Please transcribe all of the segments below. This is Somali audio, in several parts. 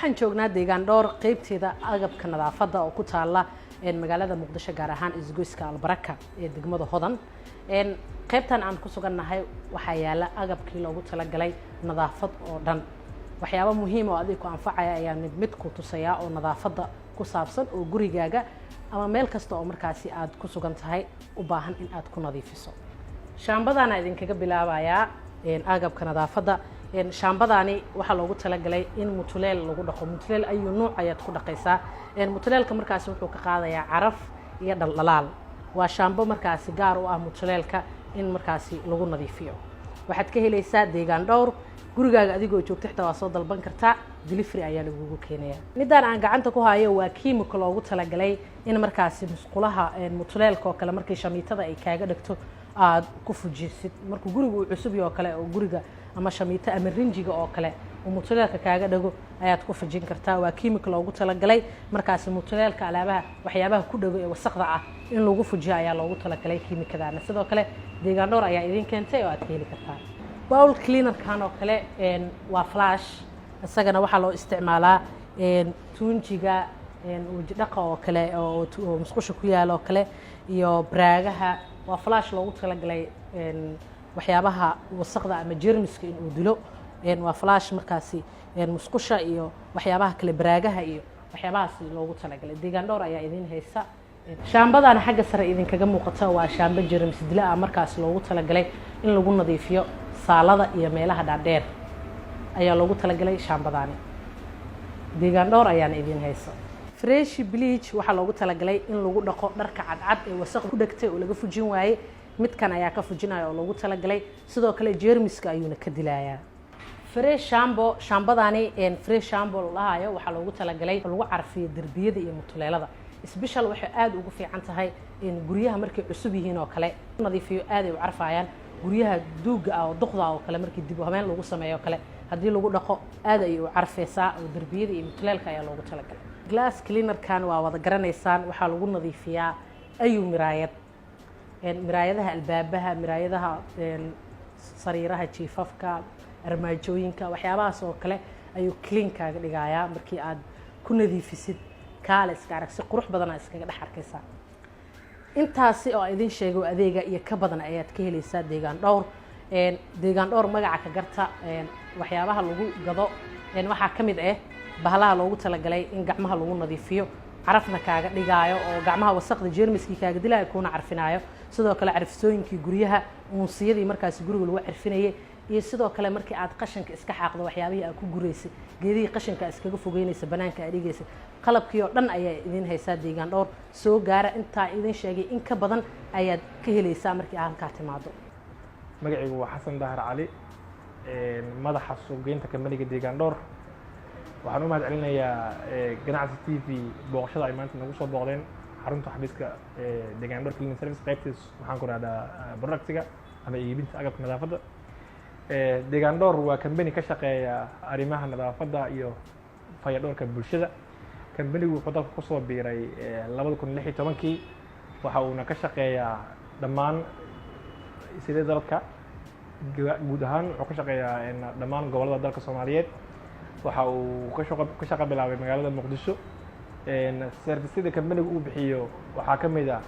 Waxaan joognaa Deegaan Dhowr, qeybteeda agabka nadaafadda oo ku taala magaalada Muqdisho, gaar ahaan isgoyska Albaraka ee degmada Hodan. Qeybtan aan ku sugannahay waxaa yaala agabkii loogu talagalay nadaafad oo dhan. Waxyaaba muhiim oo adiga ku anfacaya ayaa mid mid ku tusayaa oo nadaafadda ku saabsan, oo gurigaaga ama meel kasta oo markaasi aad ku sugan tahay u baahan in aad ku nadiifiso. Shaambadaana idinkaga bilaabayaa agabka nadaafadda. Shaambadaani waxaa loogu talagalay in mutuleel lagu dhaqo. Mutuleel ayuu nuuc ayaad ku dhaqaysaa. Mutuleelka markaasi wuxuu ka qaadayaa caraf iyo dhaldhalaal. Waa shaambo markaasi gaar u ah mutuleelka in markaasi lagu nadiifiyo. Waxaad ka helaysaa Deegaan Dhowr. Gurigaaga adigoo joogto xitaa waa soo dalban kartaa, delivery ayaa lagugu keenaya. Midaan aan gacanta ku hayo waa kiimiko loogu talagalay in markaasi musqulaha mutuleelka oo kale, markii shamiitada ay kaaga dhegto, aad ku fujisid. Markuu guriga uu cusub oo kale, oo guriga ama shamiito ama rinjiga oo kale uu mutuleelka kaaga dhego, ayaad ku fujin kartaa. Waa kiimiko loogu talagalay markaasi mutuleelka alaabaha, waxyaabaha ku dhego ee wasaqda ah in lagu fujiyo ayaa loogu talagalay kiimikadaana. Sidoo kale Deegaan Dhowr ayaa idin keentay oo aad ka heli kartaa. Bowl cleanerkan oo kale waa flash. Isagana waxaa loo isticmaalaa tuunjiga, wejidhaqa oo kale oo musqusha ku yaala oo kale iyo baraagaha. Waa flash loogu talagalay waxyaabaha wasaqda ama jermiska inuu dilo. Waa flash markaasi musqusha iyo waxyaabaha kale, baraagaha iyo waxyaabahaas loogu talagalay. Deegaan Dhowr ayaa idin haysa. Shaambadana xagga sare idinkaga muuqata waa shaambo jermis dila ah, markaas loogu talagalay in lagu nadiifiyo saalada iyo meelaha dhaadheer ayaa loogu talagalay shaambadaani. Deegaan Dhowr ayaana idin haysa. Fresh bleach waxaa loogu talagalay in lagu dhaqo dharka cadcad ee wasaq ku dhegtay oo laga fujin waayey. Midkan ayaa ka fujinaya oo loogu talagalay. Sidoo kale jeermiska ayuuna ka dilayaa. Fresh shampoo, shaambadani fresh shampoo la dhahayo, waxaa loogu talagalay lagu carfiyo derbiyada iyo mutuleelada. Special waxay aada ugu fiican tahay in guryaha markay cusub yihiin oo kale nadiifiyo, aad ay u carfayaan. Guryaha duuga ah oo duqda oo kale, markii dib u habeen lagu sameeyo kale, haddii lagu dhaqo aad ayay u carfeysaa, oo derbiyada iyo mutuleelka ayaa loogu talagalay. Glass cleanerkan waa wada garanaysaan. Waxaa lagu nadiifiyaa ayu miraayad, miraayadaha albaabaha, miraayadaha sariiraha, jiifafka, armaajooyinka, waxyaabahaas oo kale ayuu clean kaaga dhigayaa. Markii aad ku nadiifisid, kaale iska arag, si qurux badanaa iskaga dhex arkaysaa. Intaasi oo idin sheego adeega iyo ka badan ayaad ka helaysaa Deegaan Dhowr. Deegaan Dhowr magaca ka garta. Waxyaabaha lagu gado waxaa ka mid ah bahalaha loogu talagalay in gacmaha lagu nadiifiyo, carafna kaaga dhigaayo, oo gacmaha wasaqda jeermiskii kaaga dilaayo, kuuna carfinaayo. Sidoo kale carfisooyinkii guryaha, uunsiyadii markaasi guriga lagu carfinayay, iyo sidoo kale markii aad qashinka iska xaaqdo, waxyaabihii aad ku guraysay, geedihii qashinka iskaga fogeynaysa, banaanka aad dhigaysa, qalabkii oo dhan ayaa idin haysaa Deegaan Dhowr. Soo gaara. Intaa idin sheegay in ka badan ayaad ka helaysaa markii aad halkaa timaado. Magacaygu waa Xasan Dahar Cali, madaxa suuqgeynta kambaniga Deegaan Dhowr. Waxaan u mahad celinayaa Ganacsi TV booqashada ay maanta nagu soo booqdeen xarunta xafiiska Deegaan Dhowr Cleaning Service, qaybtiis waxaan ku rahdaa productiga ama iibinta agabka nadaafadda. Deegaan Dhowr waa kambani ka shaqeeya arrimaha nadaafadda iyo fayadhowrka bulshada. Kambanigu wuxuu dalka kusoo biiray 2016-kii. Waxa uuna ka shaqeeyaa dhammaan sidee dalka guud ahaan. Wuxuu ka shaqeeyaa dhammaan gobollada dalka Soomaaliyeed. Waxa uu ka shaqo bilaabay magaalada Muqdisho. Servisyada kambanigu uu bixiyo waxaa ka mid ah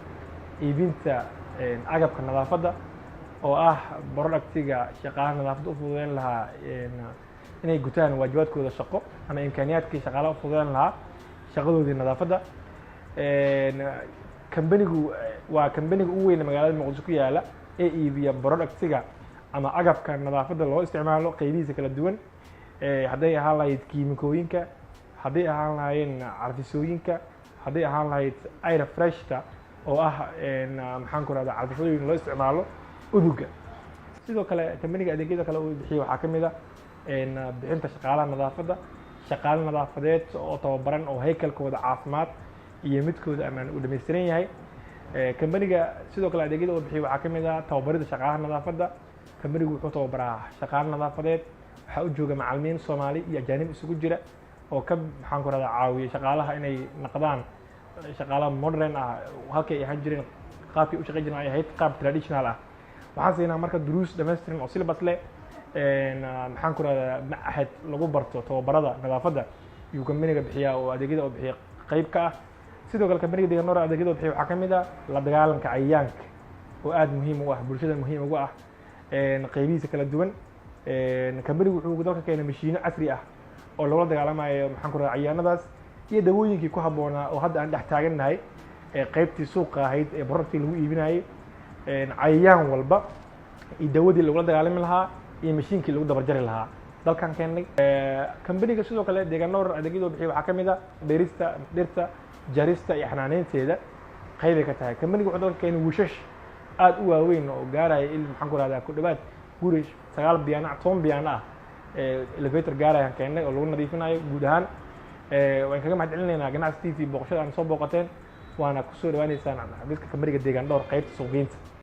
iibinta agabka nadaafadda, oo ah productiga shaqaalaha nadaafadda u fududeyn lahaa inay gutaan waajibaadkooda shaqo, ama imkaaniyaadkii shaqaalaha u fududeyn lahaa shaqadoodii nadaafadda. Kambanigu waa kambaniga ugu weyn magaalada Muqdisho ku yaala ee iibiya productiga ama agabka nadaafadda loo isticmaalo qeybihiisa kala duwan, hadday ahaan lahayd kiimikooyinka, hadday ahaan lahaayeen carfisooyinka, hadday ahaan lahayd air freshta oo ah, maxaan ku rahda, carfisooyin loo isticmaalo uduga. Sidoo kale kambaniga adeegyada kale uu bixiyo waxaa ka mid ah bixinta shaqaalaha nadaafadda, shaqaale nadaafadeed oo tababaran oo haykalkooda caafimaad iyo midkooda amaan uu dhammaystiran yahay. Kambaniga sidoo kale adeegyada uu bixiyo waxaa ka mid ah tababarida shaqaalaha nadaafadda. Kambanigu wuxuu tababaraa shaqaale nadaafadeed. Waxaa u jooga macalimiin Soomaali iyo ajaanib isugu jira oo ka, maxaan ku rahdaa, caawiya shaqaalaha inay naqdaan shaqaalaha modern ah, halkay ahaan jireen, qaabkay u shaqayn jireen ay ahayd qaab traditional ah. Waxaan siinaa marka duruus dhammaystiran oo syllabus leh, maxaan ku rahdaa, machad lagu barto tababarada nadaafadda. Yuu kambaniga bixiyaa oo adeegyada oo bixiya qayb ka ah. Sidoo kale kambaniga Deegaan Dhowr adeegyada oo bixiya waxaa ka mid ah la dagaalanka cayayaanka, oo aada muhiim u ah bulshada, muhiim ugu ah qaybihiisa kala duwan. Kambanigu wuxuu dalka keenay mashiino casri ah oo lagula dagaalamayo, maxaan ku rahaa, cayayaanadaas iyo dawooyinkii ku habboonaa, oo hadda aan dhex taagannahay ee qaybtii suuqa ahayd ee productii lagu iibinayay, cayayaan walba iyo dawadii lagula dagaalami lahaa iyo mashiinkii lagu dabarjari lahaa dalkan keennay kambaniga. Sidoo kale Deegaan Dhowr adeegyada bixiya waxaa ka mid ah beerista dhirta, jarista iyo xanaaneynteeda qaybay ka tahay. Kambaniga wuxuu dalka keenay wishash aada u waaweyn oo gaaraya il, maxaan ku rahdaa, ku dhawaad guri 9 biyaana, 10 biyaana ah elevator gaarayaan keennay oo lagu nadiifinayo. Guud ahaan waan kaga mahad celinaynaa Ganacsi TV booqashada aan soo booqateen, waana kusoo dhawaaneysaan xafiiska kambaniga Deegaan Dhowr, qaybta suuqgeynta.